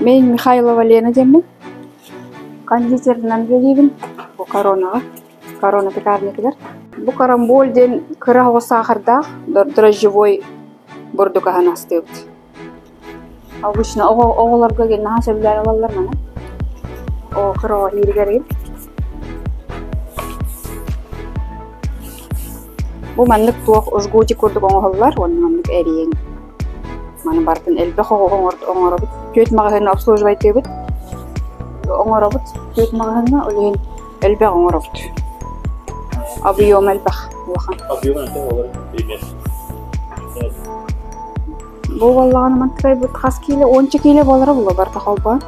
Мин Михайлова Лена диэммин. Кондитерынан үлэлиибин. Бу коронаҕа, корона пекарнятыгар. Бу карамболь диэн кыра оҕо саахардаах дрожжевой бурдук аһын астыыбыт. Обычно оҕо оҕолорго наһаа сөбүлээн ылаллар маны. Оо кыра оҕо ииригэр Бу маннык туох жгутик курдук оҥоһуллар уонна маннык эрийэн маны барытын элбэх оҕо оҥоробут. Түөрт маҕаһыыны обслуживайтыыбыт. Оҥоробут түөрт маҕаһыыҥҥа ол иһин элбэх оҥоробут. Объем элбэх улахан. Объем элбэх буолар пример. Бу буоллаҕына мантыкайбыт хас киилэ? Уонча киилэ буолара буолуо барыта холбоон.